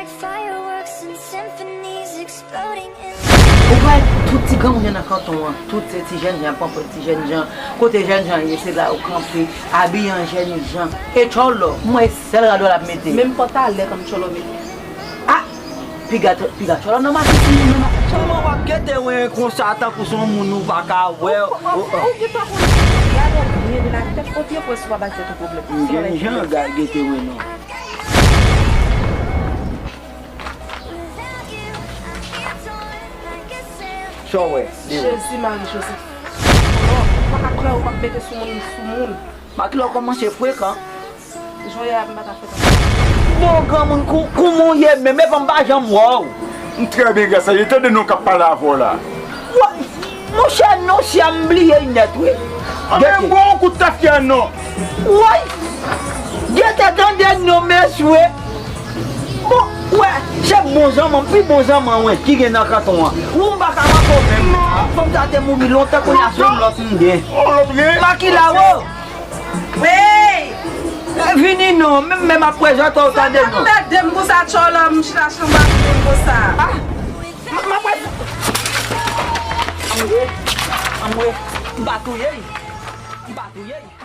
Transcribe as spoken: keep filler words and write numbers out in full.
Fireworks and symphonies exploding in Ou wè tout ti granmoun yo nan kanton an, tout se ti jènjan, panpon ti jènjan. Kote jènjan ye, se la yo kanpe, abiye an jènjan. E tchòlò, m wè sèl radò l ap mete. Menm pantalè kòm tchòlò mete. Ah! Piga, piga tchòlò nan masisi, nan masisi. Kòman w ap gete wen konsa tankou se yon moun ou pa ka wè? Ou gentan konn gade w byen de la tèt o pye pwen si w pa bay tèt ou pwoblèm. M gen jan gete wen non. Sa w wè? Jezi Mari Jozèf. Ou pa ka kwè ou p ap mete sou moun sou moun. Makilò kòmanse frekan. Jan w ye a m pa ta fè konsa. Bon granmoun, kou- kouman w ye menm? Epa m pa janm wè w. M trè byen gras a Dye. Tande non k ap pale avè w la. Wa- Monchè, non, si a m bliye l nèt, wi. Anben, bon, yon kout tafya non. Woy! Gete tande non, mesye. Bon, wè, se bon zanman, pi bon zanman, wen, ki gen nan kanton an. Ou m pa ka manke w menm. Fanm sa te mouri lontan, kounye a se yon lòt m gen. Makila, wo! Wey! Vini non, menm menm ap prezante w tande non. Sa ap ede m konsa, tchòlò, m chita chanm ap ede m konsa. Ah! M ap Anmwe, anmwe, m pa touye l. M pa touye l.